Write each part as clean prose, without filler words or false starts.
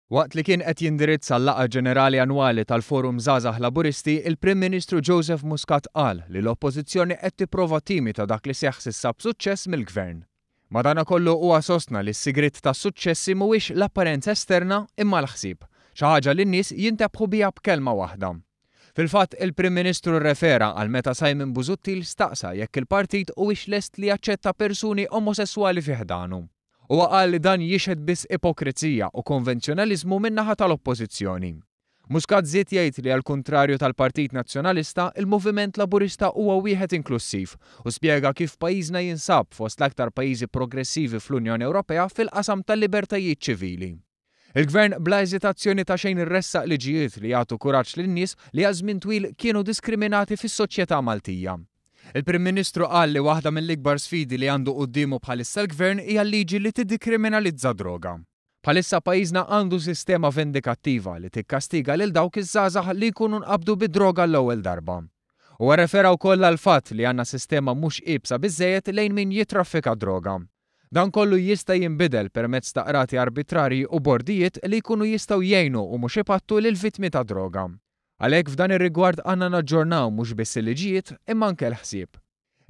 Waqt li kien qed jindirizza l-laqgħa ġenerali annwali tal-Forum Żgħażagħ Laburisti, il-Prim Ministru Joseph Muscat qal li l-Oppożizzjoni qed tipprova timita dak li seħħ s'issa b'suċċess mill-Gvern. Madanakollu huwa sostna li s-sigriet tas-suċċessi mhuwiex l-apparenza esterna imma l-ħsieb, xi ħaġa li n-nies jintebħu biha b'kelma waħda. Fil-fatt, il-Prim Ministru rrefera għal meta Simon Busuttil staqsa jekk il-partit huwiex lest li jaċċetta persuni omosesswali fi ħdanu. Huwa qal li dan jixhed biss ipokrizija u konvenzjonaliżmu min-naħa tal-Oppożizzjoni. Muscat żied jgħid li għall-kuntrarju tal-Partit Nazzjonalista, il-Moviment Laburista huwa wieħed inklussiv u spjega kif pajjiżna jinsab fost l-aktar pajjiżi progressivi fl-Unjoni Ewropea fil-qasam tal-libertajiet ċivili. Il-Gvern bla eżitazzjoni ta' xejn ressaq liġijiet li jagħtu kuraġġ lin-nies li għal żmien twil kienu diskriminati fis-soċjetà Maltija. Il-Prim Ministru qal li waħda mill-ikbar sfidi li għandu quddiemu bħalissa l-Gvern hija l-liġi li tiddikriminalizza d-droga. Bħalissa pajjiżna għandu sistema vendikattiva li tikkastiga lil dawk iż-żgħażagħ li jkunu nqabdu bid-droga l-ewwel darba. Huwa rrefera wkoll għall-fatt li għandna sistema mhux iebsa biżżejjed lejn min jittraffika d-droga. Dan kollu jista' jinbidel permezz ta' qrati arbitrarji u bordijiet li jkunu jistgħu jgħinu u mhux ipattu lill-vittmi tad-droga. Għalhekk f'dan ir-rigward għandna naġġornaw mhux biss il-liġijiet imma anke l-ħsieb.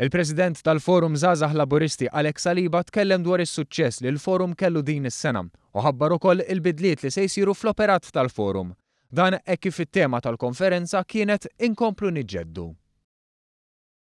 Il-President tal-Forum Żgħażagħ Laburisti Alex Saliba tkellem dwar is-suċċess li l-Forum kellu din is-sena u ħabbar ukoll il-bidliet li se jsiru fl-operat tal-Forum. Dan hekk kif it-tema tal-konferenza kienet Inkomplu Niġġeddu.